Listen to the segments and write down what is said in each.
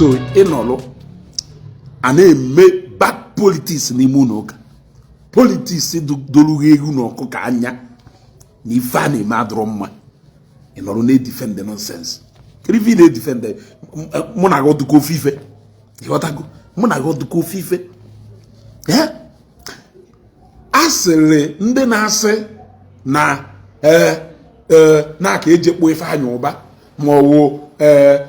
So ịnọlụ a na-eme bad politics n'ime ụlọ ụka. Politics dolu egwu n'ọkụ ka anya na ife a na-eme adọrọ mma. Ịnọlụ na-edefend the nonsense. Kedu na-edefend mụ na gị ọdụkọ ofe ife? Ịghọtago? Mụ na gị ọdụkọ ofe ife? Asịrị ndị na-asị na na-aka ejekpo Ifeanyi Ubah ma ọwụ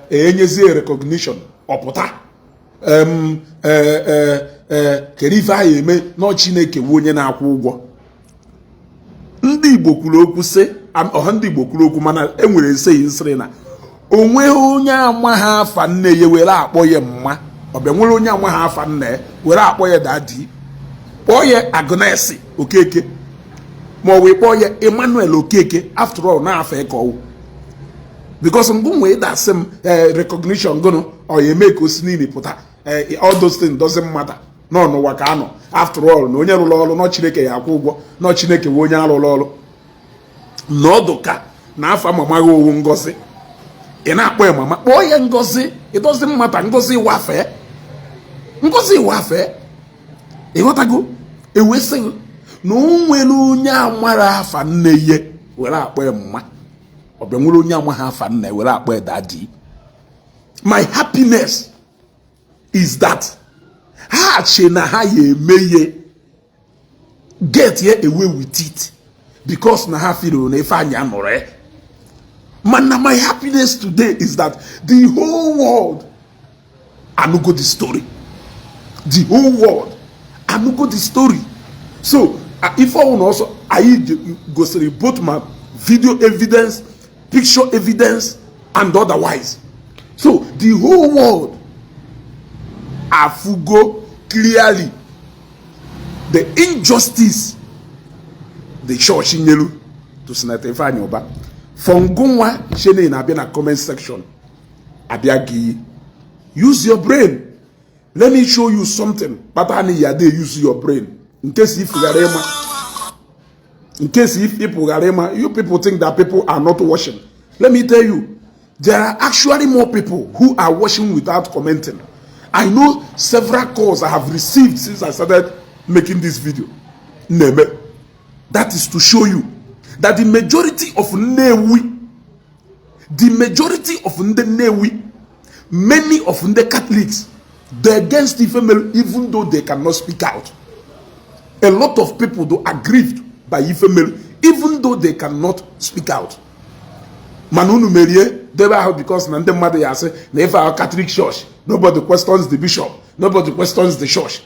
enyezie recognition ọpụta kedu ife ahụ eme na Chineke wu onye na-akwụ ụgwọ. Ndị Igbo kwuru okwu sị ọha ndị Igbo kwuru okwu mana enwere eseghị nsịrị na onwe onye ama ha afa nne ya were akpọ ya mma ọbịa nwere onye ama ha afa nne were akpọ ya dadi kpọọ ya Agnes Okeke ma ọ wee kpọọ ya Emmanuel Okeke after all na-afa ka ọwụ because mgbe nwee dasị m recognition gụnụ ọ ya eme ka o si niile pụta all those things doesn't matter nọ n'ụwa ka anọ after all na onye rụrụ ọrụ nọ Chineke ya akwụ ụgwọ nọ Chineke wee onye arụrụ ọrụ n'ọdụ ka na afa mama gị owu Ngozi ị na-akpọ ya mama kpọọ ya Ngozi it doesn't matter Ngozi wafe ịghọtago ewesịghị na o nwere onye amara afa nne ya were akpọ ya mma ọbịa nwere onye amaghị afa nna were akpọ ya dadi. My happiness is that ha che na ha ya emeye get here away with it because na ha feel na Ifeanyi anọrọ. Man, my happiness today is that the whole world anugo the story. The whole world anugo the story. So if I want also I go say both my video evidence, picture evidence, and otherwise. So the whole world afugo clearly the injustice the church in Yelu to Senator Ifeanyi Ubah. From Gunwa Shene in Abia comment section. Abia Gi. Use your brain. Let me show you something. Patani Yade use your brain. In case if people garema, you people think that people are not watching. Let me tell you, there are actually more people who are watching without commenting. I know several calls I have received since I started making this video. Neme. That is to show you that the majority of Newi, many of the Catholics, they're against the female even though they cannot speak out. A lot of people do aggrieved by female even though they cannot speak out. Manunu Merie, they were because Nande Mother say never a Catholic church. Nobody questions the bishop. Nobody questions the church.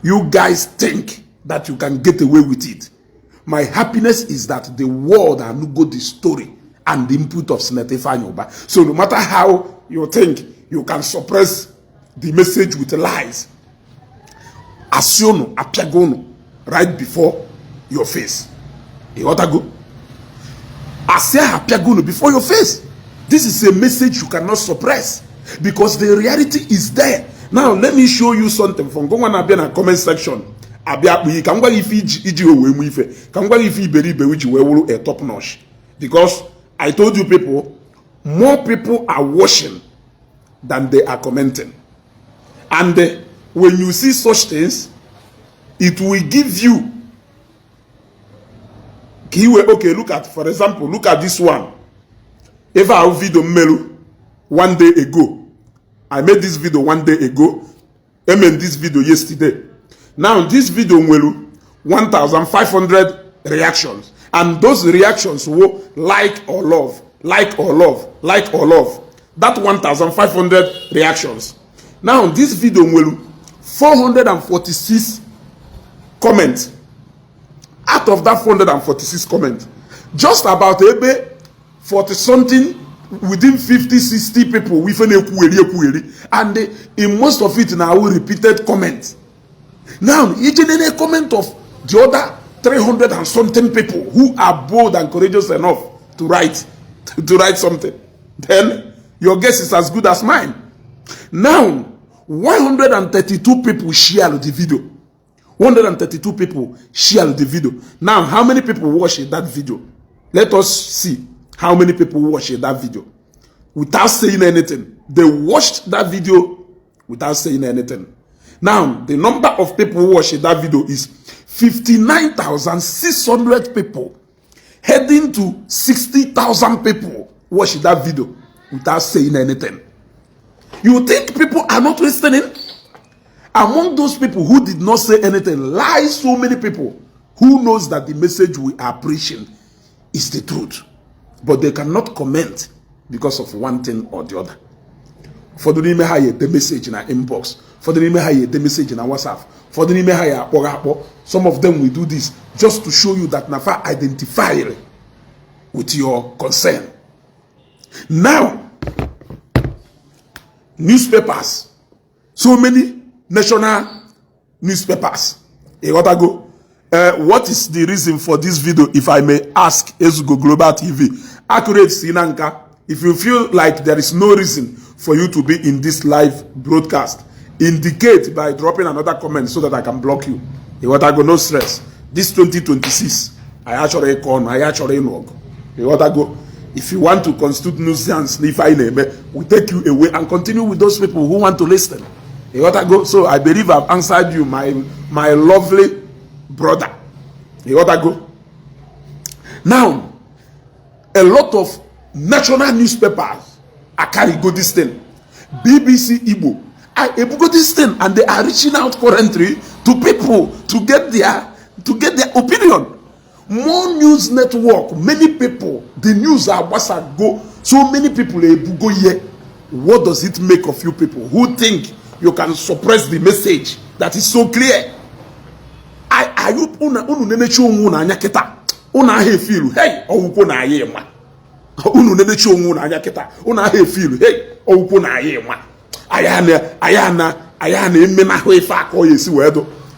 You guys think that you can get away with it. My happiness is that the world and go the story and the input of Senator Ifeanyi Ubah. So no matter how you think you can suppress the message with lies, asiono apiagono right before your face. You ought to go. Asia apiagono before your face. This is a message you cannot suppress because the reality is there. Now let me show you something from Gongwa Abia na comment section. Abia we can go if iji owe mu ife. Can go if iberibe which we will a top notch. Because I told you people, more people are watching than they are commenting. And when you see such things, it will give you. Okay, look at, for example, look at this one. If I have video melu 1 day ago, I made this video 1 day ago. I made this video yesterday. Now this video melu 1,500 reactions, and those reactions were like or love, like or love, like or love. That 1,500 reactions. Now this video melu 446 comments. Out of that 446 comments, just about 40 something within 50, 60 people with an and in most of it now repeated comments. Now, each and any comment of the other 300 and something people who are bold and courageous enough to write something, then your guess is as good as mine. Now, 132 people shared the video. 132 people shared the video. Now, how many people watched that video? Let us see how many people watched that video. without saying anything. They watched that video without saying anything. Now, the number of people who watched that video is 59,600 people, heading to 60,000 people watched that video without saying anything. You think people are not listening? Among those people who did not say anything lie so many people who knows that the message we are preaching is the truth, but they cannot comment because of one thing or the other. For the name the message in our inbox, for the name the message in our WhatsApp, for the name some of them will do this just to show you that Nafa identify with your concern. Now, newspapers, so many national newspapers. What is the reason for this video, if I may ask Ezugo Global TV? Accurate Sinanka, if you feel like there is no reason for you to be in this live broadcast, indicate by dropping another comment so that I can block you. No stress. This 2026, I actually log. If you want to constitute nuisance, we take you away and continue with those people who want to listen. So I believe I've answered you, my lovely brother. Now, a lot of national newspapers are carrying this thing. BBC Igbo are able this thing, and they are reaching out currently to people to get their opinion. More news network, many people, the news are WhatsApp go. So many people go here. What does it make of you people who think you can suppress the message that is so clear? Are you feel hey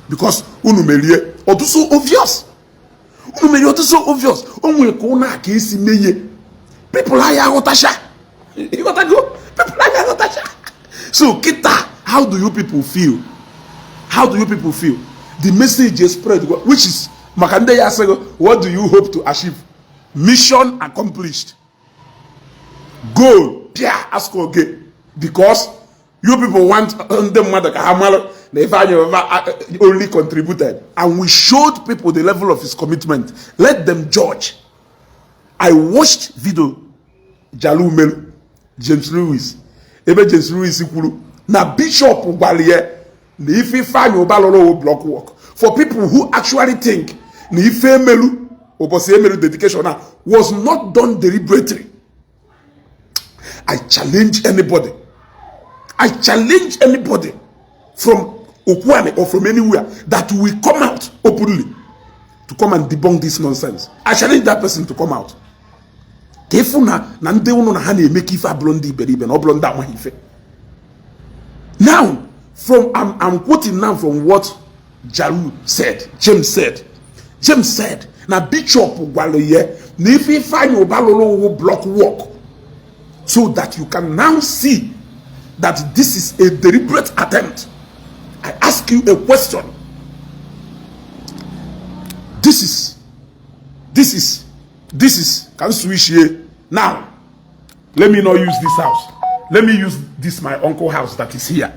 because so obvious. So obvious. People so Kita, how do you people feel? How do you people feel? The message is spread, which is Makande Yasego, what do you hope to achieve? Mission accomplished. Goal, yeah, ask again. Because you people want them mother they only contributed, and we showed people the level of his commitment. Let them judge. I watched video Jalu Melu, James Lewis, James Lewis na Bishop Ubaliye, na Ifeanyi Ubah block work. For people who actually think na Ifeanyi Ubah dedication was not done deliberately. I challenge anybody. I challenge anybody from Okwane or from anywhere that will come out openly to come and debunk this nonsense. I challenge that person to come out. Now, I'm quoting now from what Jalu said. James said, na Bishop Waloye, na Ifeanyi Ubah will block work, so that you can now see that this is a deliberate attempt. I ask you a question. This is can switch here. Now, let me not use this house. Let me use this my uncle house that is here.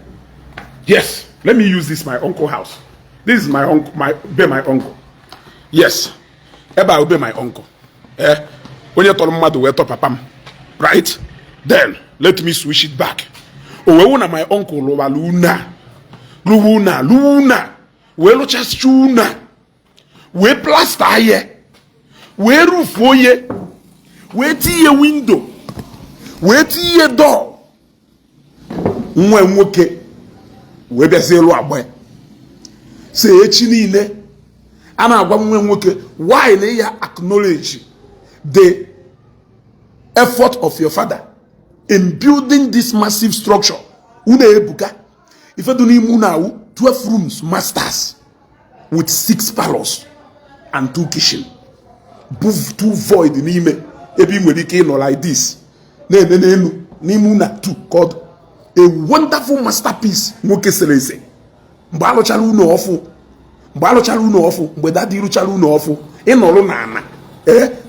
Yes, let me use this my uncle house. This is my uncle, my uncle. Yes, Eba obey my uncle. When you told mother we talk papam, right? Then let me switch it back. Oh, my uncle Luna. We lo chastuna. We plaster ye. We roof ye. We tie window. We tie door. Mwe mwoke. We bezelo abwe. Se echi niile. Ana agwa mwe mwoke. Why na ya acknowledge the effort of your father in building this massive structure? Une ebuka. If you don't even 12 rooms, masters, with 6 parlors and 2 kitchen. 2 void in ime. Ebi mwedike no like this. Nimuna 2 called a wonderful masterpiece. Mwoke selese. Mbalo chalu no ofu. Mbe dadi ru chalu no ofu. Inolo na ana.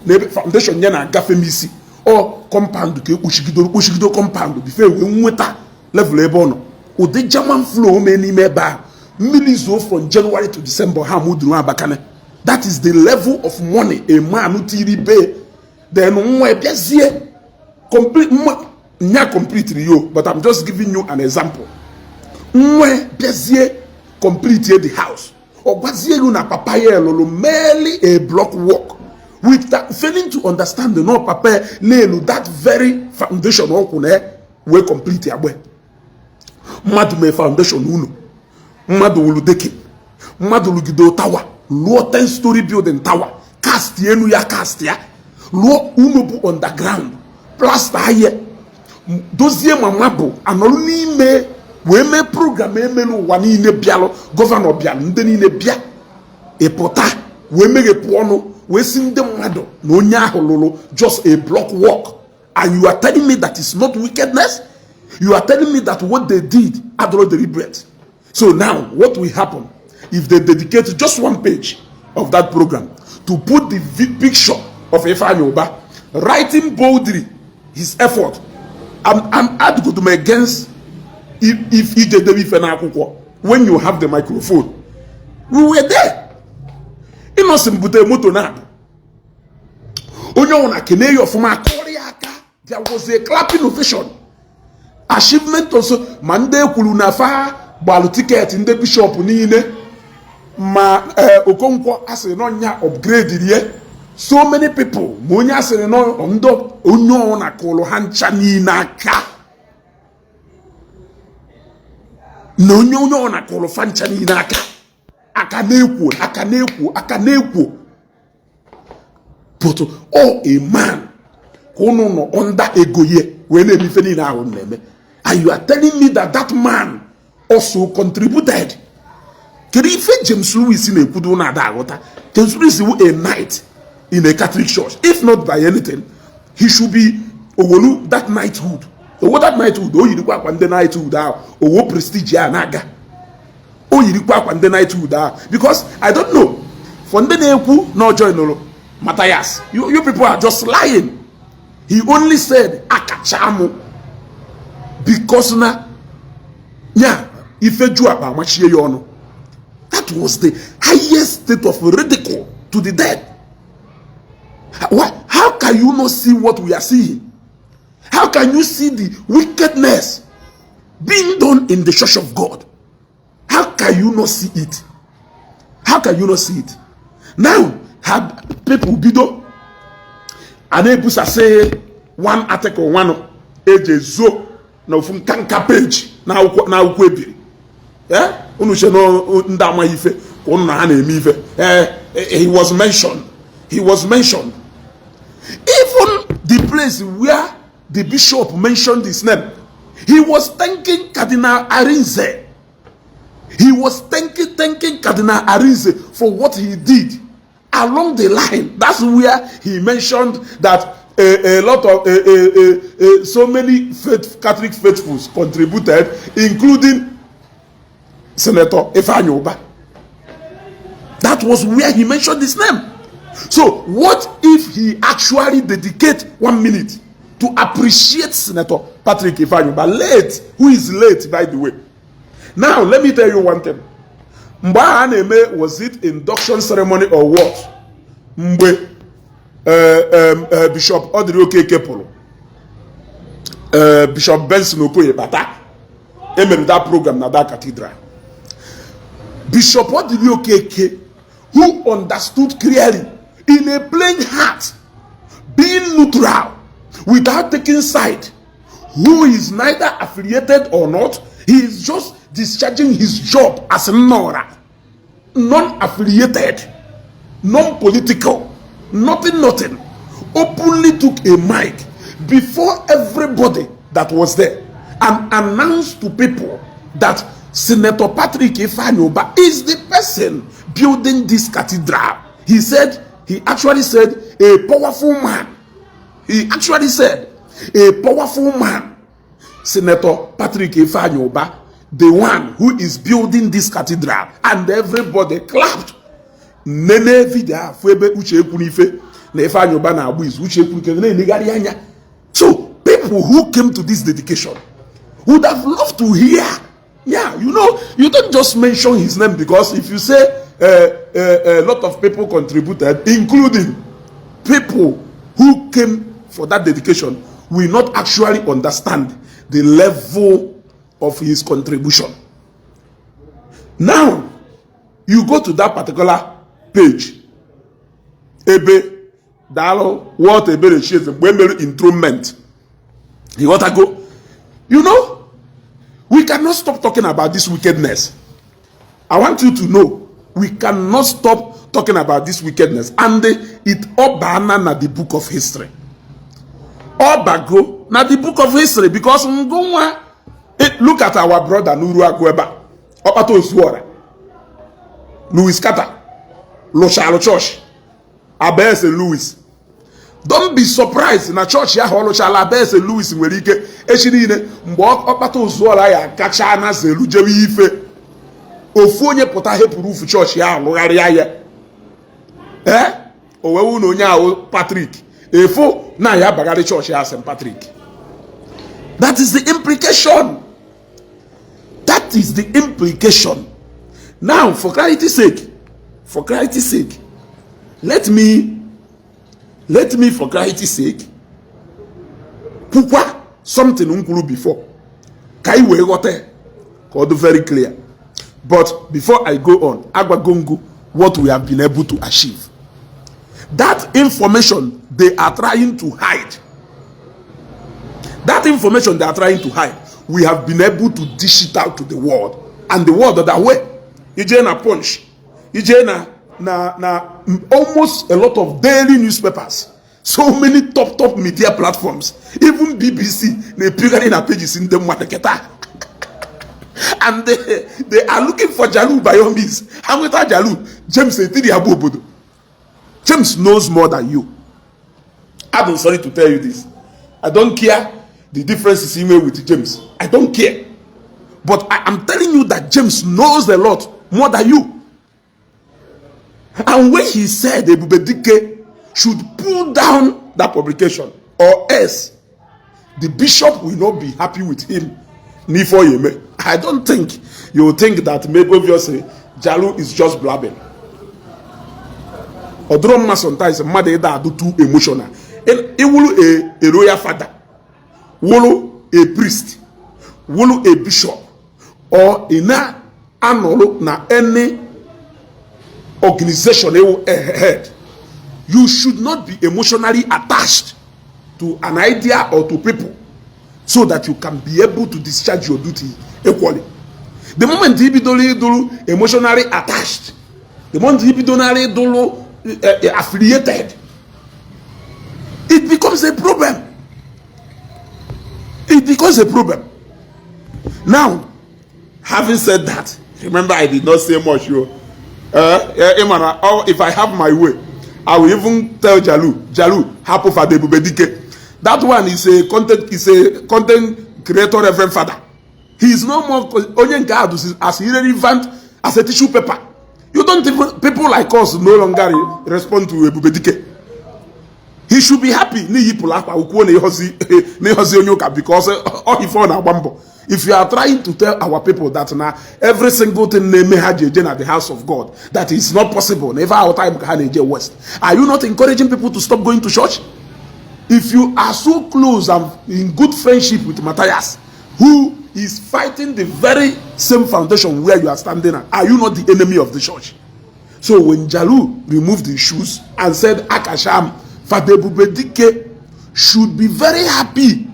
Nebe foundation yana gafe misi. Or compound ke kpuchigido compound before we nweta level ebe ono udi German flow me n'ime ebe a mmiri zo from January to December ha muduru abakane. That is the level of money a man tiri pay. Then nwe biazie completely yo, but I'm just giving you an example. Nwe biazie complete the house. Ogbazie you na papa ye lolo merely a block work. With that, failing to understand the no papa lelu that very foundation we complete abwe. Madu me foundation uno. Madu uludeke. Madu lugido tower. Luo 10-story building tower. Cast yenu ya cast ya. Luo unobu underground. Plaster here. Dozie mamabo anolu n'ime we me program emelu wani ne bialo governor bialo ndeni ne bia epota we mege pono we sinde mmado no nya hololo just a block work. And you are telling me that it's not wickedness? You are telling me that what they did are not deliberate? So now what will happen if they dedicate just one page of that program to put the picture of Ifeanyi Ubah writing boldly his effort? I'm to me against if when you have the microphone. We were there. Innocent bute moto na. Onyo na keneyo from Koreaka. There was a clapping ovation. Achievement also mande kuluna fa balu ticket in the bishop niile ma Okonkwo asị no nya upgrade here. So many people monya asị no ndo onyo na kolo hancha ni naka. No onyo na kolo fancha ni naka. Akanekwo. But a man who no under egoye when anything na on neme. And you are telling me that that man also contributed. Kerife James Louis in a kudu na da James Louis a knight in a Catholic church. If not by anything, he should be owolu that knighthood. Owo that knighthood, o yiri kwa kwande knighthood owo prestige ya naga. O yiri kwa kwande knighthood because I don't know. Fonde na ekwu no join no Matthias. You people are just lying. He only said akachamu because na ifeju aba machie yo no. That was the highest state of ridicule to the dead. How can you not see what we are seeing? How can you see the wickedness being done in the church of God? How can you not see it? How can you not see it? Now, have people bido and ebusa say one article one ejezo na ofun kanka page na ukwu ebiri unu she no ndama ife unu na ha na eme ife he was mentioned even the place where the bishop mentioned his name. He was thanking Cardinal Arinze. He was thanking Cardinal Arinze for what he did along the line. That's where he mentioned that a lot of so many Catholic faithfuls contributed, including Senator Ifeanyi Ubah. That was where he mentioned his name. So what if he actually dedicate 1 minute to appreciate Senator Patrick Ifeanyi Ubah, late, who is late by the way? Now let me tell you one thing. Mba Aneme, was it induction ceremony or what? Mbe Bishop Odrioke Kepolo, Bishop Benson Okoye Bata, emere that program na that cathedral. Bishop Odrioke, who understood clearly in a plain heart, being neutral, without taking side, who is neither affiliated or not, he is just discharging his job as a Nora, non-affiliated, non-political, nothing, openly took a mic before everybody that was there and announced to people that Senator Patrick Ifeanyi Ubah is the person building this cathedral. He actually said, a powerful man. He actually said, a powerful man, Senator Patrick Ifeanyi Ubah, the one who is building this cathedral, and everybody clapped. Nene vida fuebe uche ekunife na Ifeanyi Ubah na abu is uche ekunike na enigari anya. So people who came to this dedication would have loved to hear. Yeah, you know, you don't just mention his name, because if you say a lot of people contributed, including people who came for that dedication, will not actually understand the level of his contribution. Now, you go to that particular page, Ebe, Dalo, what Ebe Reshes, Wemel enthronement. You want to go? You know, we cannot stop talking about this wickedness. I want you to know, we cannot stop talking about this wickedness. And it all banana na the book of history. All bago na the book of history, because look at our brother Nuru Agweba, Opato Iswara, Louis Kata, Loshalo Church, Abia Louis. Don't be surprised in a church ya Loshalo Abia Louis nwere ike echirine mgbe Opato Iswara ya kacha na zelu jewe ife ofu onye pụta hepụrụ ufu church ya alụgharịa ya owewu na onye ahụ Patrick efo na ya bagari church ya St. Patrick. That is the implication. That is the implication. Now, for clarity's sake, let me for clarity's sake, pukwa something unkulu before. Kai we gote, called very clear. But before I go on, Agwagongo, what we have been able to achieve. That information they are trying to hide. That information they are trying to hide, we have been able to dish it out to the world. And the world that way. Ijena Punch. Ijena na almost a lot of daily newspapers. So many top media platforms. Even BBC, they put in a pages in them wataketa. And they are looking for Jalu by all means. How much Jalu? James said, James knows more than you. I'm sorry to tell you this. I don't care the differences he made with James. I don't care. But I am telling you that James knows a lot more than you. And when he said Ebubedike should pull down that publication, or else the bishop will not be happy with him. I don't think you will think that maybe obviously Jalu is just blabbing. Odroma sometimes mother that do too emotional. And it will a royal father, will a priest, will a bishop, or in na any organization head. You should not be emotionally attached to an idea or to people, so that you can be able to discharge your duty equally. The moment you be emotionally attached, the moment you be affiliated, it becomes a problem. It becomes a problem. Now, having said that, remember I did not say much. If I have my way, I will even tell Jalu, happy for the Ebubedike. That one is a content creator, Reverend Father. He is no more as irrelevant as a tissue paper. You don't even, people like us no longer respond to Ebubedike. He should be happy. Because if you are trying to tell our people that now every single thing they may have at the house of God, that is not possible. Never our time can West. Are you not encouraging people to stop going to church? If you are so close and in good friendship with Matthias, who is fighting the very same foundation where you are standing at, are you not the enemy of the church? So when Jalu removed his shoes and said Akasham, Father Ebubedike should be very happy.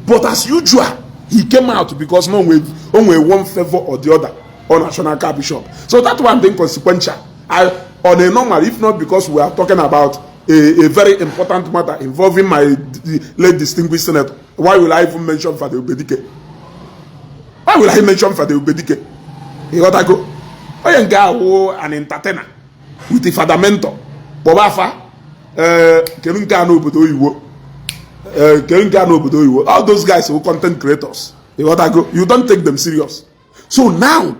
But as usual, he came out because no only one favor or the other on National Car Bishop. So that one being consequential. On a normal, if not because we are talking about a very important matter involving my late distinguished senator, why will I even mention Father Ubedike? Why will I mention Father Ubedike? You got to go. I am an entertainer with the Father Mentor. Bobafa, all those guys who content creators. You got to go. You don't take them serious. So now,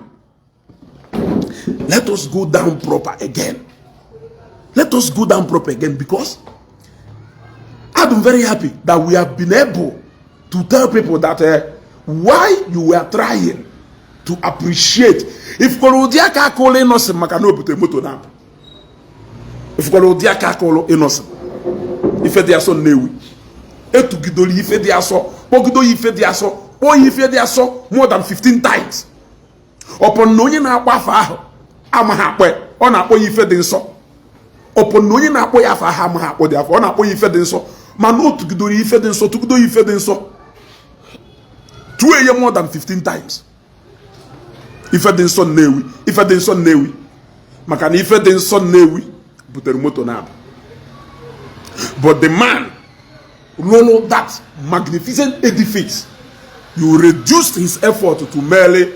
let us go down proper again. Let us go down proper again, because I'm very happy that we have been able to tell people that why you were trying to appreciate. If Kolodiaka call innocent, Makano put a motor now. If Kolodiaka call innocent, if they are so new, to Gidoli, if they are so, Pogido, if they are so, or if they are so, more than 15 times. Upon knowing our wafa, I'm happy, on our way, if they so. Upon knowing our way, I'm happy, or therefore, on our way, if they so. Mano to Gidoli, if they so, to Gido, if they so. 2 a.m. more than 15 times. If I didn't son newi, if I didn't son newi, makani if I didn't son newi, but the motor now. But the man, Lolo, that magnificent edifice, you reduced his effort to merely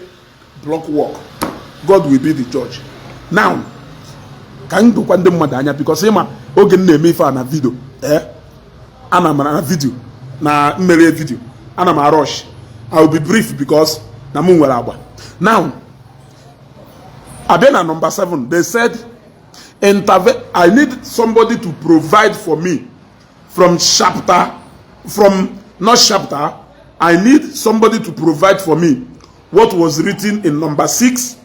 block work. God will be the judge. Now, can you do madanya because him ogen name if na video, ana na video, na mere video, ana ma rush. I will be brief because na munwalaba. Now, Abia number 7, they said, I need somebody to provide for me I need somebody to provide for me what was written in number 6,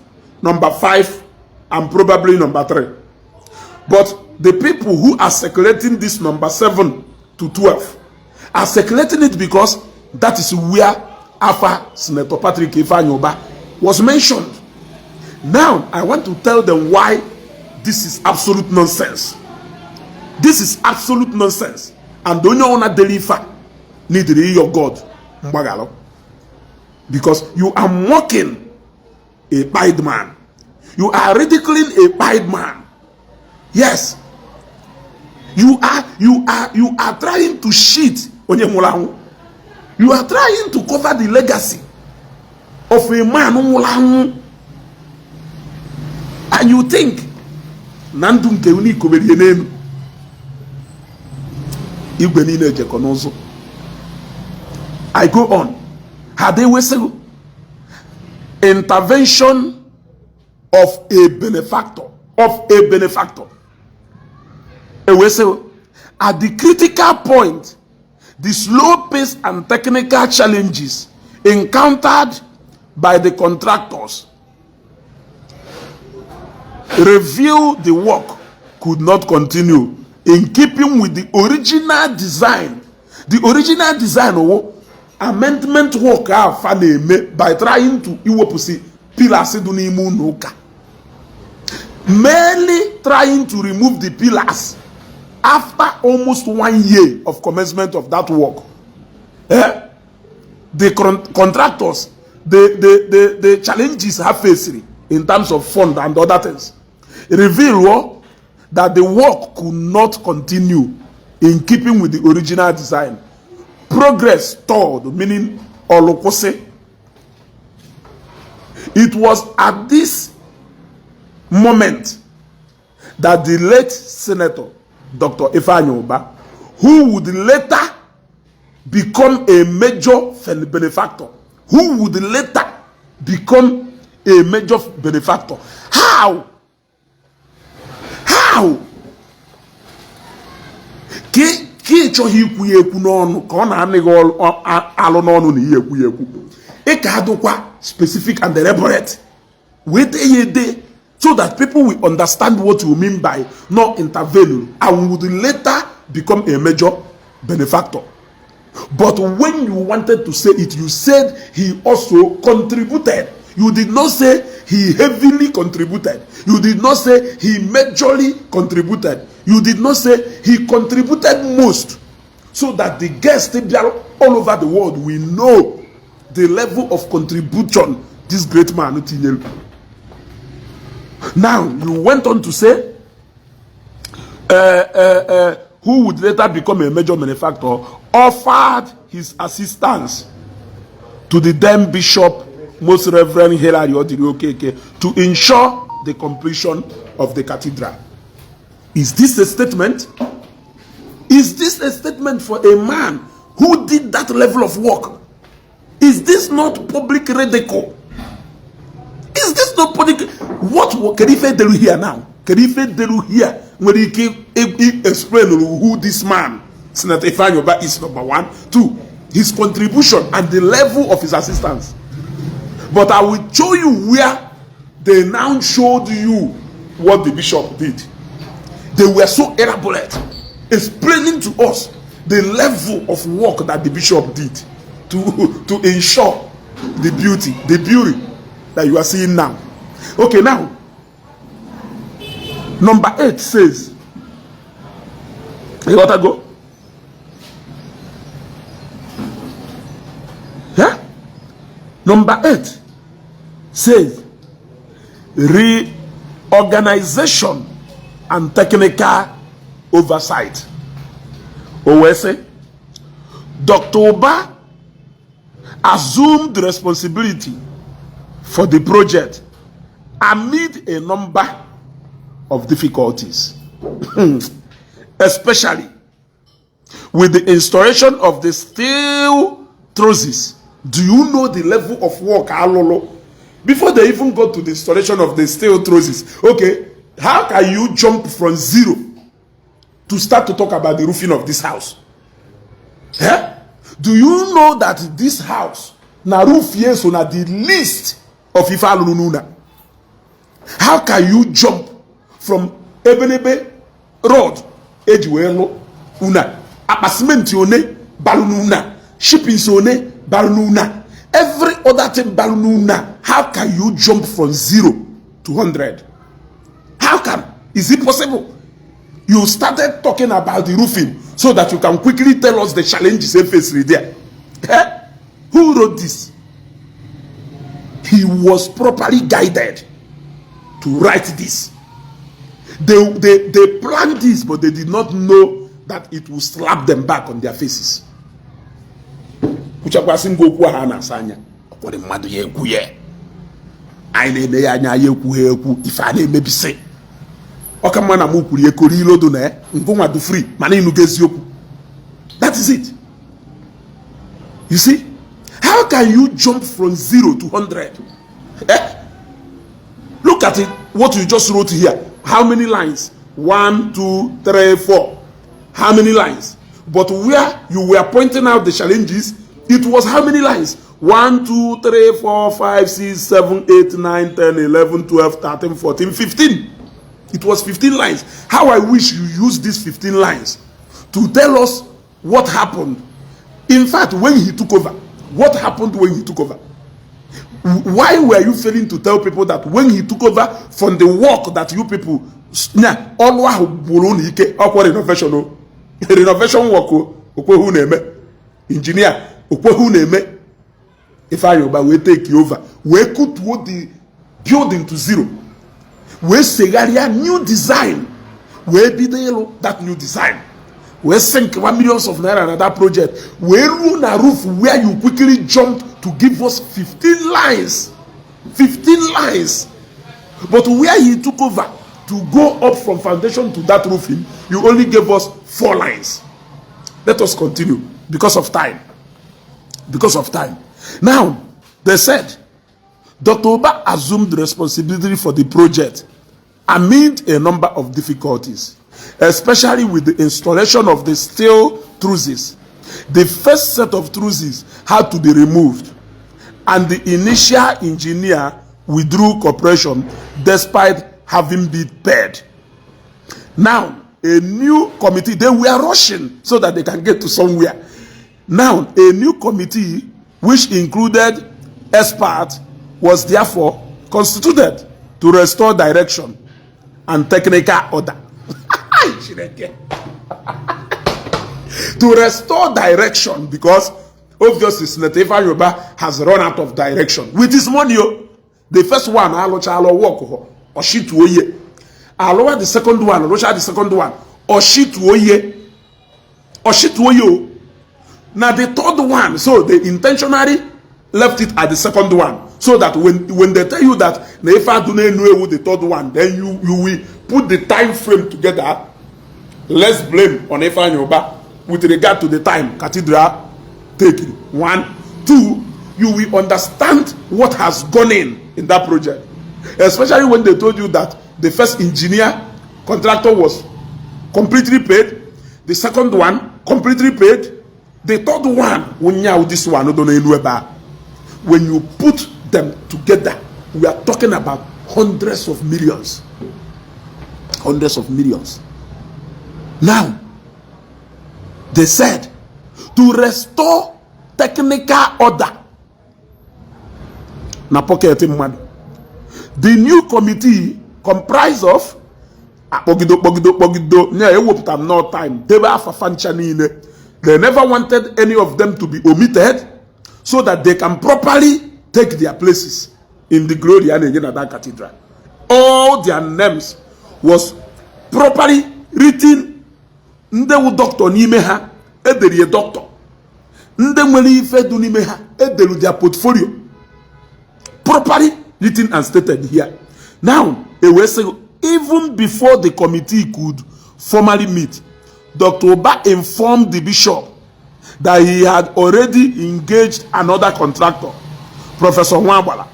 number 5, and probably number 3. But the people who are circulating this number 7 to 12 are circulating it because that is where Alpha Senator Patrick Ifeanyi Ubah was mentioned. Now, I want to tell them why this is absolute nonsense. This is absolute nonsense. And don't you want to deliver need to your God. Because you are mocking a pied man. You are ridiculing a pied man. Yes. You are trying to cheat on your mulangu. You are trying to cover the legacy of a man mulangu. And you think Nandun Keuni Komedian Ibbenine Jekonozo. I go on. Had they whistle intervention of a benefactor. A whistle at the critical point, the slow pace and technical challenges encountered by the contractors reveal the work could not continue in keeping with the original design. The original design amendment work by trying to merely trying to remove the pillars after almost 1 year of commencement of that work. The contractors, the challenges have faced in terms of fund and other things reveal that the work could not continue in keeping with the original design. Progress stalled, meaning olokose. It was at this moment that the late Senator Dr. Ifeanyi Ubah, who would later become a major benefactor, How? Specific and elaborate with so that people will understand what you mean by not intervening and would later become a major benefactor. But when you wanted to say it, you said he also contributed. You did not say he heavily contributed. You did not say he majorly contributed. You did not say he contributed most, so that the guests all over the world will know the level of contribution this great man. Now, you went on to say who would later become a major benefactor offered his assistance to the then Bishop, Most Reverend Hilary Odiri to ensure the completion of the cathedral. Is this a statement? Is this a statement for a man who did that level of work? Is this not public ridicule? Is this not public? What can Ife do here now? Can Ife do here when he explain who this man Senator Ifeanyi Ubah is number one. Two, his contribution and the level of his assistance. But I will show you where they now showed you what the bishop did. They were so elaborate, explaining to us the level of work that the bishop did to ensure the beauty that you are seeing now. Okay, now, number 8 says, you gotta go. Yeah? Number 8 says, reorganization and technical oversight. OSA. Dr. Ubah assumed responsibility for the project amid a number of difficulties, especially with the installation of the steel trusses. Do you know the level of work, Alolo? Before they even got to the installation of the steel trusses, okay, how can you jump from zero to start to talk about the roofing of this house? Eh? Do you know that this house, na roof yes, na the least of Ifalununa? How can you jump from Ebenebe road, Ejuelo, Una, Apasment Yone, Balununa, shipping Sone, Balununa, every other thing Balununa? How can you jump from 0 to 100? How can? Is it possible? You started talking about the roofing so that you can quickly tell us the challenges they face there. Eh? Who wrote this? He was properly guided to write this. They planned this, but they did not know that it would slap them back on their faces. That is it. You see, how can you jump from 0 to 100? Eh? Look at it, what you just wrote here. How many lines? 1, 2, 3, 4. How many lines? But where you were pointing out the challenges, it was how many lines? 1, 2, 3, 4, 5, 6, 7, 8, 9, 10, 11, 12, 13, 14, 15. It was 15 lines. How I wish you used these 15 lines to tell us what happened. In fact, when he took over, what happened when he took over? Why were you failing to tell people that when he took over from the work that you people, renovation work, engineer, Ifeanyi Ubah will take you over. We could put the building to 0. We say new design. We be that new design. We sink 1 million of naira in that project. We run a roof where you quickly jumped to give us 15 lines. 15 lines. But where he took over to go up from foundation to that roofing, you only gave us 4 lines. Let us continue because of time. Because of time. Now, they said, Dr. Ubah assumed responsibility for the project amid a number of difficulties, especially with the installation of the steel trusses. The first set of trusses had to be removed, and the initial engineer withdrew cooperation despite having been paid. Now, a new committee, they were rushing so that they can get to somewhere. Now, a new committee, which included experts, was therefore constituted to restore direction and technical order. To restore direction, because obviously Senator Ifeanyi Ubah has run out of direction with his money. The first one, Alo work, Oshituoye. Alo the second one, Rocha the second one, Oshituoye. Now the third one, so they intentionally left it at the second one, so that when they tell you that Nefa do not know the third one, then you will put the time frame together. Let's blame on Ifeanyi Ubah with regard to the time cathedral taking. 1, 2, you will understand what has gone in that project, especially when they told you that the first engineer contractor was completely paid. The second one, completely paid. The third one, when this one, when you put them together, we are talking about hundreds of millions. Hundreds of millions. Now, they said to restore technical order. Na pocket man. The new committee comprised of no time. They never wanted any of them to be omitted so that they can properly take their places in the glory and in that cathedral. All their names was properly written. Ndewu doctor n'ime ha ederi doctor. Nde nwere ife du n'ime ha edelu their portfolio. Properly written and stated here. Now, even before the committee could formally meet, Dr. Ubah informed the bishop that he had already engaged another contractor, Professor Nwabala,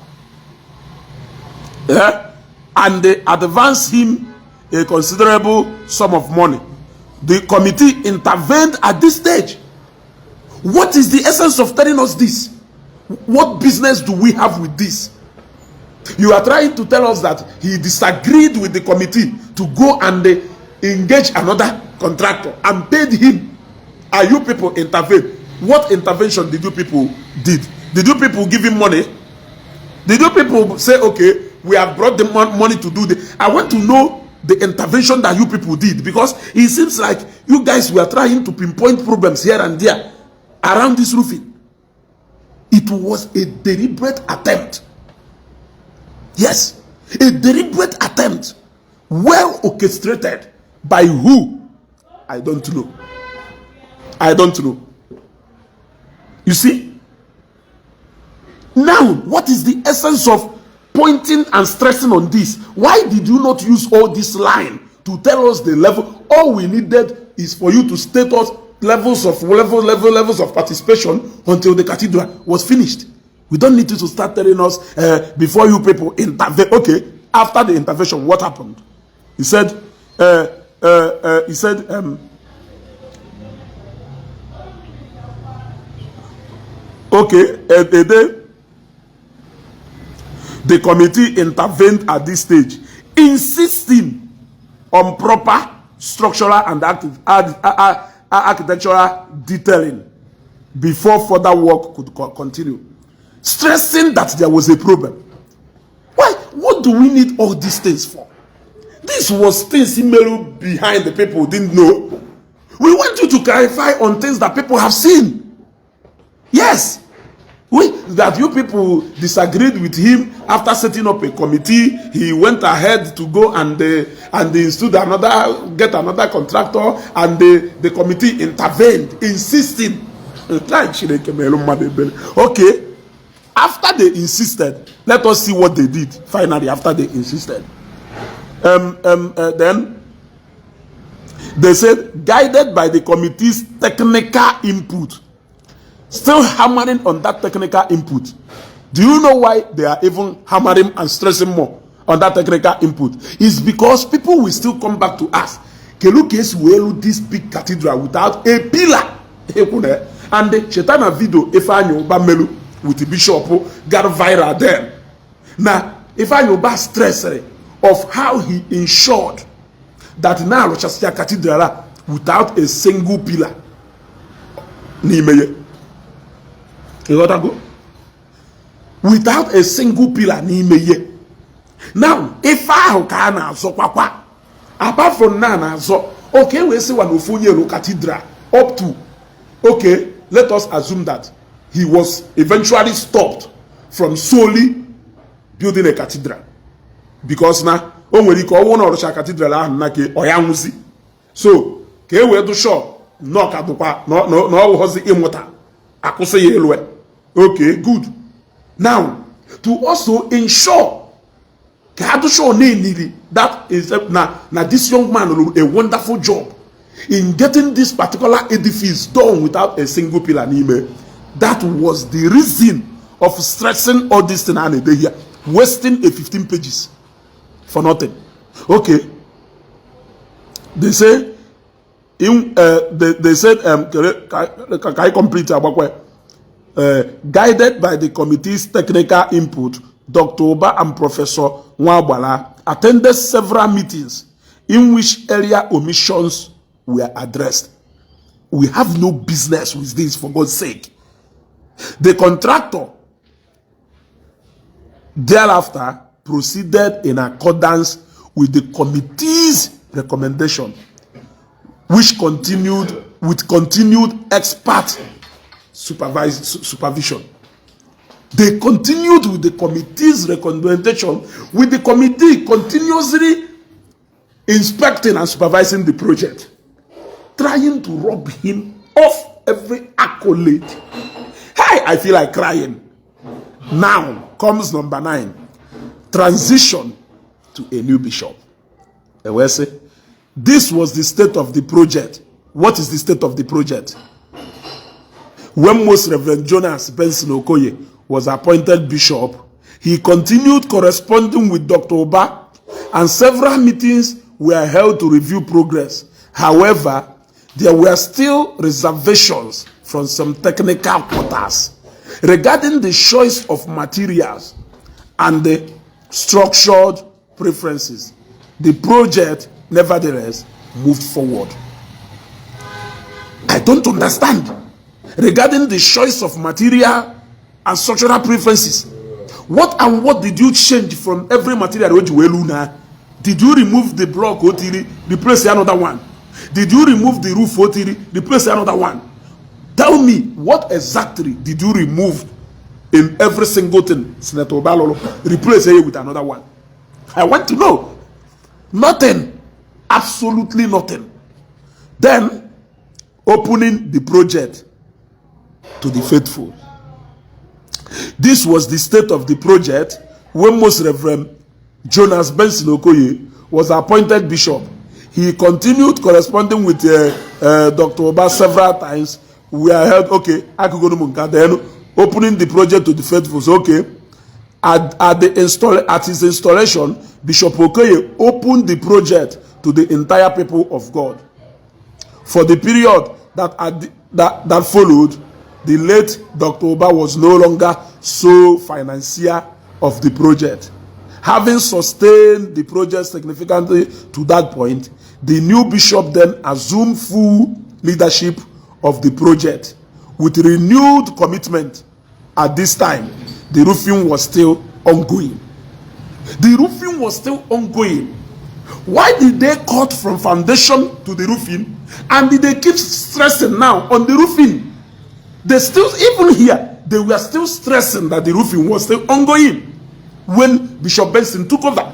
and they advanced him a considerable sum of money. The committee intervened at this stage. What is the essence of telling us this? What business do we have with this? You are trying to tell us that he disagreed with the committee to go and engage another contractor and paid him. Are you people intervene? What intervention did you people did? Did you people give him money? Did you people say, okay, we have brought the money to do this? I want to know the intervention that you people did, because it seems like you guys were trying to pinpoint problems here and there around this roofing. It was a deliberate attempt. Yes, a deliberate attempt, well orchestrated by who? I don't know. I don't know. You see? Now, what is the essence of pointing and stressing on this? Why did you not use all this line to tell us the level? All we needed is for you to state us levels of participation until the cathedral was finished. We don't need you to start telling us before you people intervene. Okay, after the intervention, what happened? He said, okay, the committee intervened at this stage, insisting on proper structural and architectural detailing before further work could continue, stressing that there was a problem. Why? What do we need all these things for? This was things emailed behind the people didn't know. We want you to clarify on things that people have seen. Yes. That you people disagreed with him after setting up a committee. He went ahead to go and get another contractor, and the committee intervened, insisting. Okay, after they insisted, let us see what they did. Finally, after they insisted, then they said, guided by the committee's technical input. Still hammering on that technical input. Do you know why they are even hammering and stressing more on that technical input? It's because people will still come back to us. Kelukes will this big cathedral without a pillar. And the Shetana video, Ifeanyi Ubah melu with the bishop got viral then. Now, Ifeanyi Ubah stressed of how he ensured that now Rochester Cathedral without a single pillar. Nimeye. You got to go? Without a single pillar, now, if I can so papa, apart from Nana, so okay, we see one of cathedral up to okay, let us assume that he was eventually stopped from solely building a cathedral, because now when we call one of the cathedral, so okay, we do show no kadupa no was the immortal. Okay, good. Now, to also ensure that is now this young man will do a wonderful job in getting this particular edifice done without a single pillar. That was the reason of stressing all this thing and here, wasting a 15 pages for nothing. Okay. They say They said, can I complete? Guided by the committee's technical input, Dr. Ubah and Professor Nwabala attended several meetings in which area omissions were addressed. We have no business with this, for God's sake. The contractor thereafter proceeded in accordance with the committee's recommendation, which continued with continued expert supervision. They continued with the committee's recommendation, with the committee continuously inspecting and supervising the project, trying to rob him of every accolade. Hey, I feel like crying. Now comes number 9, transition to a new bishop. This was the state of the project. What is the state of the project? When Most Reverend Jonas Benson Okoye was appointed bishop, he continued corresponding with Dr. Ubah, and several meetings were held to review progress. However, there were still reservations from some technical quarters regarding the choice of materials and the structured preferences. The project, nevertheless, moved forward. I don't understand. Regarding the choice of material and structural preferences, what did you change from every material? Did you remove the block, replace another one? Did you remove the roof, replace another one? Tell me, what exactly did you remove in every single thing, Senator Obalolo, replace it with another one? I want to know. Nothing. Absolutely nothing. Then, opening the project to the faithful. This was the state of the project when Most Reverend Jonas Benson Okoye was appointed bishop. He continued corresponding with Dr. Ubah several times. We are held, okay, then opening the project to the faithful. Okay. At his installation, Bishop Okoye opened the project to the entire people of God. For the period that followed, the late Dr. Ubah was no longer sole financier of the project. Having sustained the project significantly to that point, the new bishop then assumed full leadership of the project. With renewed commitment at this time, the roofing was still ongoing. The roofing was still ongoing. Why did they cut from foundation to the roofing? And did they keep stressing now on the roofing? They still, even here, they were still stressing that the roofing was still ongoing when Bishop Benson took over.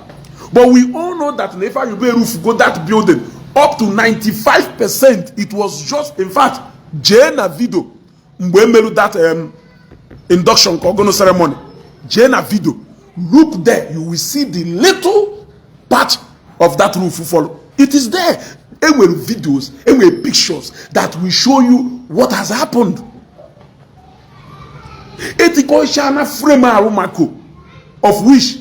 But we all know that if you roof go that building up to 95%, it was just, in fact, Jena Vido, that induction ceremony. Jena Vido, look there, you will see the little part of that roof follow. It is there. And with videos, and with pictures that will show you what has happened. Etiko shana frame arumako, of which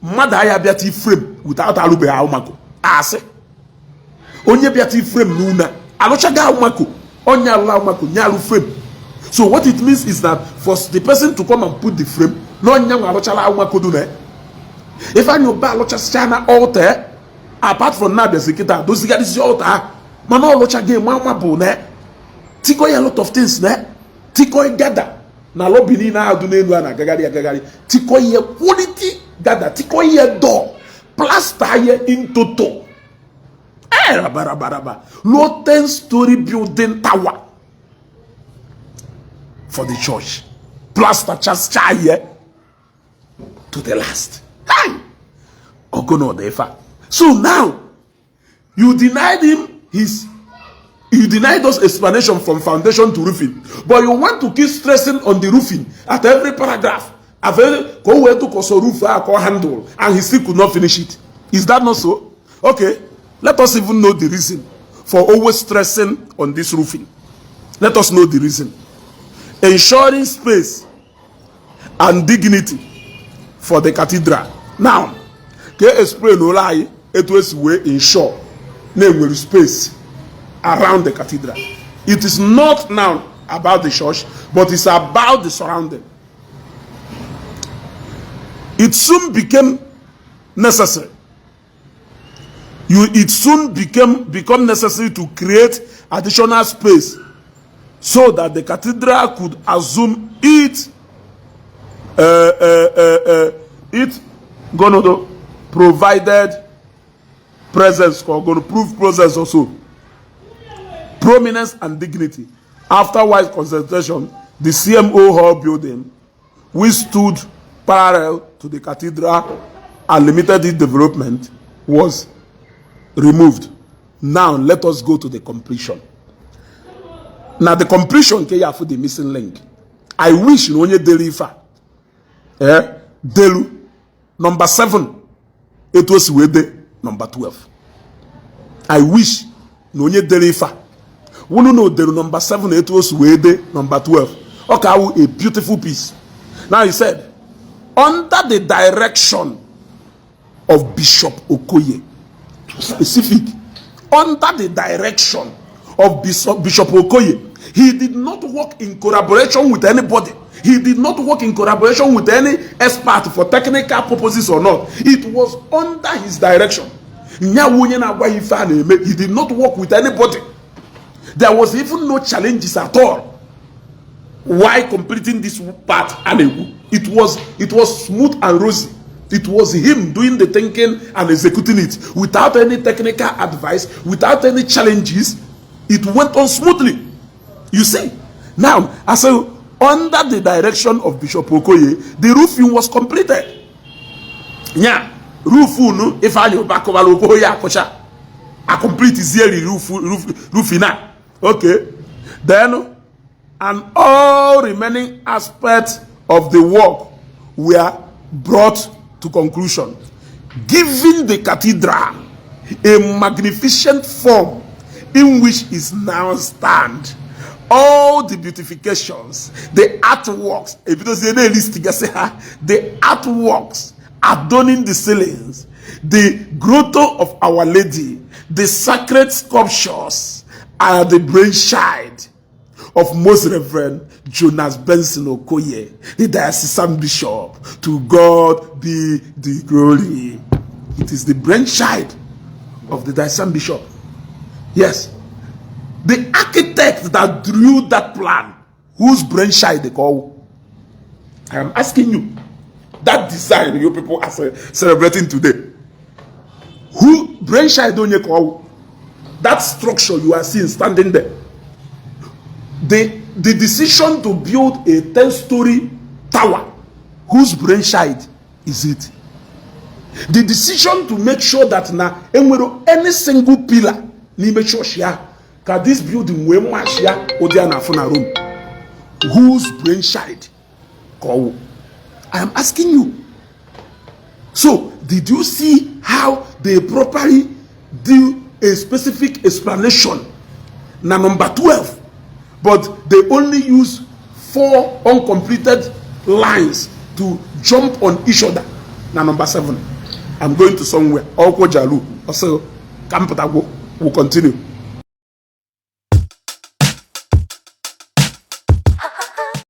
Madaya Biati frame without Alube Arumako. Ase Onye Biati frame Luna, Alochaga Arumako, Onya Laumako, Nyalu frame. So what it means is that for the person to come and put the frame, no Nyang Alochala Arumako do that. If I know Balochana altar, apart from Nabia Sekita, those guys is altar, Mano Locha game, Mama Bone, Tiko a lot of things there, Tiko gather. Na lobini na adunelu na gagari tiko ye quality gada tiko ye door plaster ye in toto baraba low 10-story building tower for the church, plaster just ye to the last. Hi Ogono defa. So now you denied him you denied us explanation from foundation to roofing, but you want to keep stressing on the roofing at every paragraph. Go where to cause roof handle, and he still could not finish it. Is that not so? Okay, let us even know the reason for always stressing on this roofing. Let us know the reason. Ensuring space and dignity for the cathedral. Now, can explain no lie? It was way ensure name will space around the cathedral. It is not now about the church, but it's about the surrounding. It soon became necessary. It soon become necessary to create additional space so that the cathedral could assume its provided presence, or going to prove presence also, prominence and dignity. After wise consultation, the CMO hall building, which stood parallel to the cathedral and limited its development, was removed. Now let us go to the completion. Now the completion came for the missing link. I wish you only deliver. Delu number 7. It was with number 12. I wish you only deliver. We don't know the number 7. It was with number 12. Okay, a beautiful piece. Now he said, under the direction of Bishop Okoye, specific, under the direction of Bishop Okoye, he did not work in collaboration with anybody. He did not work in collaboration with any expert for technical purposes or not. It was under his direction. He did not work with anybody. There was even no challenges at all. Why completing this part? It was smooth and rosy. It was him doing the thinking and executing it without any technical advice, without any challenges. It went on smoothly. You see, now, as under the direction of Bishop Okoye, the roofing was completed. Yeah, roofing. Ifeanyi Ubah Okoye Akosha, a complete yearly roofing now. Okay, then, and all remaining aspects of the work were brought to conclusion, giving the cathedral a magnificent form in which it now stands. All the beautifications, the artworks, the artworks adorning the ceilings, the grotto of Our Lady, the sacred sculptures are the brainchild of Most Reverend Jonas Benson Okoye, the diocesan bishop. To God be the glory. It is the brainchild of the diocesan bishop. Yes. The architect that drew that plan, whose brainchild they call? I am asking you. That design you people are celebrating today. Who brainchild don't you call? That structure you are seeing standing there. The decision to build a 10-story tower, whose brainchild is it? The decision to make sure that now any single pillar ni make sure that this building will match here Odiana Funa room. Whose brainchild? I am asking you. So, did you see how they properly do a specific explanation? Now, number 12. But they only use 4 uncompleted lines to jump on each other. Now, number 7. I'm going to somewhere. Also, we'll continue.